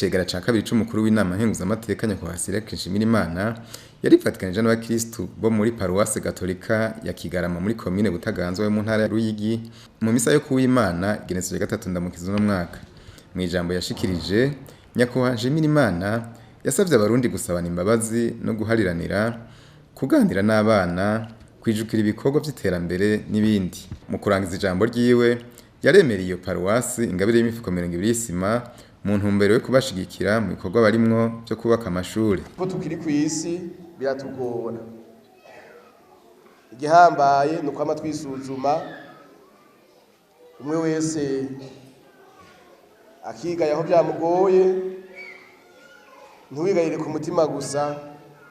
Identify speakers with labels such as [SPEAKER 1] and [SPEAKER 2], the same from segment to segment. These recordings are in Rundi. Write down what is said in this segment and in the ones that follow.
[SPEAKER 1] Icegera ca kabiri c'umukuru w'inama nkenguzamateka nyakubahwa Siraki Nshimirimana yarifatikanije n'abakristu bo muri paruwase gatolika ya Kigarama muri komine Butaganzwa yo mu ntara ya Ruyigi mu misa yo kuw'Imana igenekerezo rya 3 Ndamukiza uno mwaka. Mu ijambo yashikirije, nyakubahwa Nshimirimana yasavye abarundi gusabana imbabazi no guhariranira, kuganira n'abana, kwijukira ibikorwa vy'iterambere n'ibindi. Mu kurangiza ijambo ryiwe, yaremereye iyo paruwasi ingabire y'imifuko 20 y'isima mu ntumbero yo kubashigikira mu bikorwa barimwo vyo kubaka amashure.
[SPEAKER 2] Ko tukiri kw'isi biratugora. Igihambaye ni ukwama twisuzuma, umwe wese akigaya aho vyamugoye, ntiwigayire ku mutima gusa,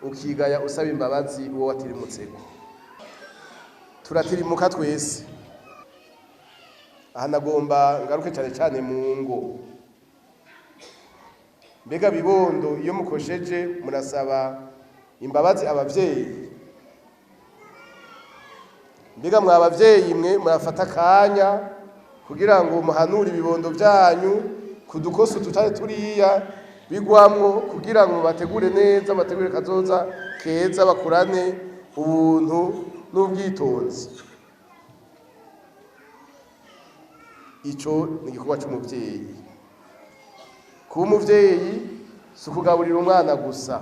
[SPEAKER 2] ukigaya usaba imbabazi uwo watirimutseko. Turatirimuka twese. Aha nagomba ngaruke cane cane mu ngo. Mbega bibondo iyo mukosheje murasaba imbabazi abavyeyi? Mbega mwa bavyeyi mwe murafata akanya kugira ngo muhanure ibibondo vyanyu kudukosa tutari turiya bigwamwo, kugira ngo bategure neza, bategure kazoza keza, bakurane ubuntu n'ubwitonzi. Ico ni igikorwa c'umuvyeyi. Kuba umuvyeyi si ukugaburira umwana gusa.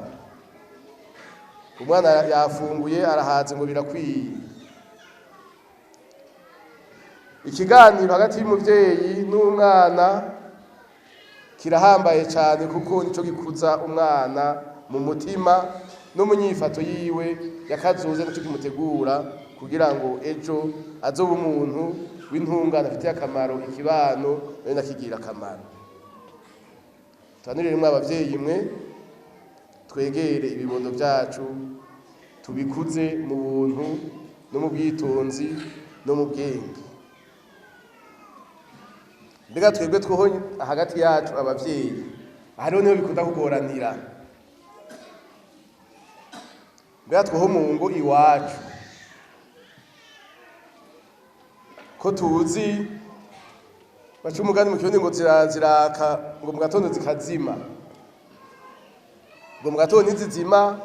[SPEAKER 2] Umwana yafunguye arahaze ngo birakwiye. Ikiganiro hagati y'umuvyeyi n'umwana kirahambaye cane, kuko nico gikuza umwana mu mutima no mu nyifato yiwe yakazoze, nico kimutegura kugira ngo ejo azobe umuntu w'intungane afitiye akamaro ikibano nawe nakigira akamaro. Tuhanurire mwe abavyeyi mwe, twegere ibibondo vyacu tubikuze mu buntu no mu bwitonzi no mu bwenge. Mbega twebwe twoho hagati yacu abavyeyi hariho niho bikunda kugoranira. Mbega twoho mu ngo iwacu ko tuzi baca umugani mu kirundi ngo ziraka ngo mu gatondo zikazima, ngo mu gatondo ntizizima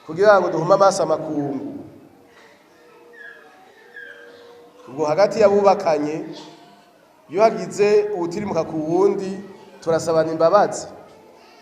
[SPEAKER 2] kugira ngo duhume amaso amakungu. Ubwo hagati y'abubakanye iyo hagize uwutirimuka ku wundi turasabana imbabazi.